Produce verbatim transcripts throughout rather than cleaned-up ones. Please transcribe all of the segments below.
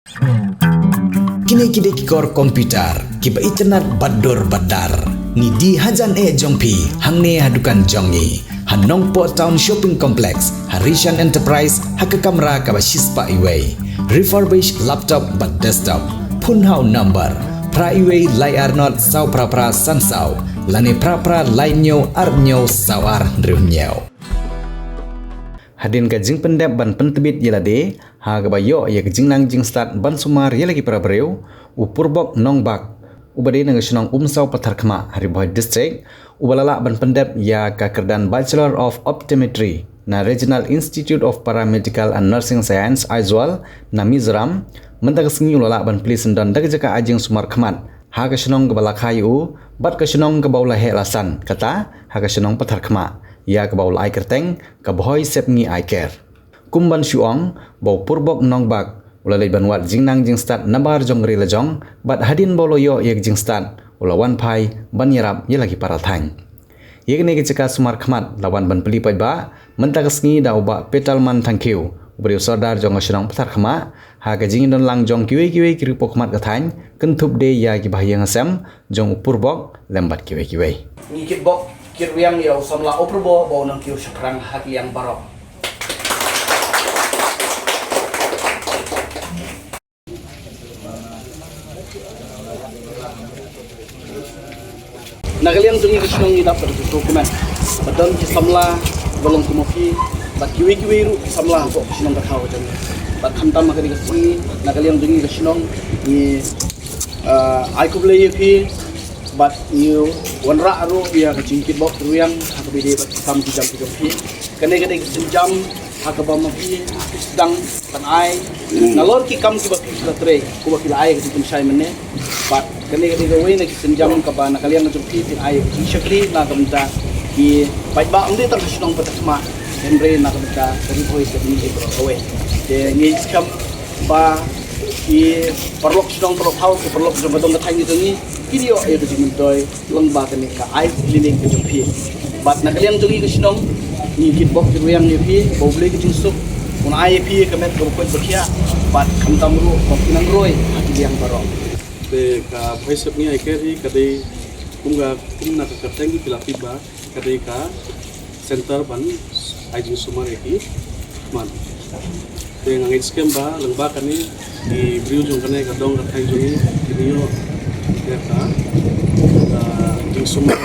Kine ki dei ki kor computer kiba itynnad bad dur bad dar. Ngi die hajan eh jong phi hangne ha dukan jong ngi ha Nongpoh Town Shopping Complex, ha Rishan Enterprise, ha ka kamra kaba shispah iwei. Refurbished laptop bad desktop. Phone ha u number phra iwei lai ar nod saw phra phra san saw lane phra phra lai hynñiew ar hynñiew saw ar hynriew hynñiew. Hadien ka jingpyndep ban pyntbit ïa lade ha kaba ïoh ïa ka jingnang jingstad ban sumar ïa la ki para briew, u Purbok Nongbak, uba dei na ka shnong Umsaw Patharkhmah, ha Ri Bhoi District, uba la lah ban pyndep ïa ka kyrdan Bachelor of Optometry na Regional Institute of Paramedical and Nursing Science, Aizawl, na Mizoram, mynta ka sngi u la lah ban plie syndon da ka jaka ai jingsumar khmat ha ka shnong kaba la kha ïa u bad ka shnong kaba u la heh la san, kata ha ka shnong Patharkhmah, ïa kaba u la ai kyrteng ka Bhoi Sepngi Eye Care. Kum ban shu ong ba u Purbok Nongbak u la leit ban wad jingnang jingstad nabar jong ka ri lajong, bad hadien ba u la ïoh ïa ka jingstad u la wan phai ban ïarap ïa la ki para thaiñ. Ïa kane ka jaka sumar khmat la wan ban plie paidbah mynta ka sngi da u Bah Petalman Thangkhiew, uba dei u Sordar jong ka shnong Patharkhmah, ha ka jingïadon lang jong kiwei kiwei ki riewpawkhmat ka thaiñ, kynthup de ïa ki bahaïing hasem jong u Purbok lem bad kiwei kiwei. Ngi kitbok kitrwiang ïa u samla u Purbok ba u nang kiew shaphrang ha ki liang baroh. Na ka liang jong ngi ka shnong ngi dap bad ka shnong kumne. Ba don ki samla ba long kum ma phi bad kiwei kiwei ruh ki samla hapoh ka shnong ka thaw ka jong ngi. Bad khamtam ha kane ka sngi na ka liang jong ngi ka shnong ngi, ah, ai khublei ïa phi bad ngi wanrah ruh ïa ka jingkitbok kitrwiang ha kaba ïadei bad ki kam ki jam ki jong phi. Kane ka dei ka sienjam ha kaba ma phi phi sdang ban ai nalor ki kam kiba phi la trei, kiba phi la ai ka jingpynshai mynne. Bad kane ka dei kawei na ki sienjam kaba na ka liang jong phi phin ai ka jingshakri na ka bynta ki paidbah, ym dei tang ka shnong Patharkhmah, hynrei na ka bynta ka Ri Bhoi Sepngi baroh kawei. Te ngi skhem ba ki paralok shnong, paralok thaw, ki paralok jong ka dong ka thaiñ jong ngi kin ïoh ïa ka jingmyntoi lyngba kane ka eye clinic ka jong phi. Bad na ka liang jong ngi ka shnong ngi kitbok kitrwiang ïa phi ba U Blei ka jingsuk un ai ïa phi ka met kaba koit ba khiah bad khamtam ruh ba phin nang roi ha ki liang baroh. Te ka Bhoi Sepngi Eye Care hi ka dei kum ka, kum na ka kyrteng hi phi la tip ba ka dei ka center ban ai jingsumar ïa ki khmat. Te nga ngeit skhem ba lyngba kane ki briew jong kane ka dong ka thaiñ jong ngi kin ïoh ïa ka, ka jingsumar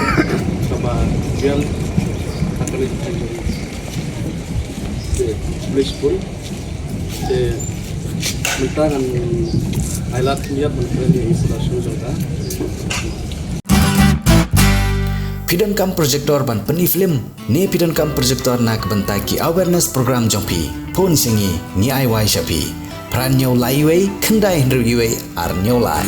kaba biang ha kane ka thaiñ jong ngi. Te, please pun. Te mynta ngan ai lad khyndiat ban kren ïa i sdang shuh jong ka. Phi donkam projector ban pyni film ne phi donkam projector na ka bynta ki awareness program jong phi? Phone sha ngi, ngi ai wai sha phi. Phra hynñiew lai wei, khyndai hynriew wei, ar hynñiew lai.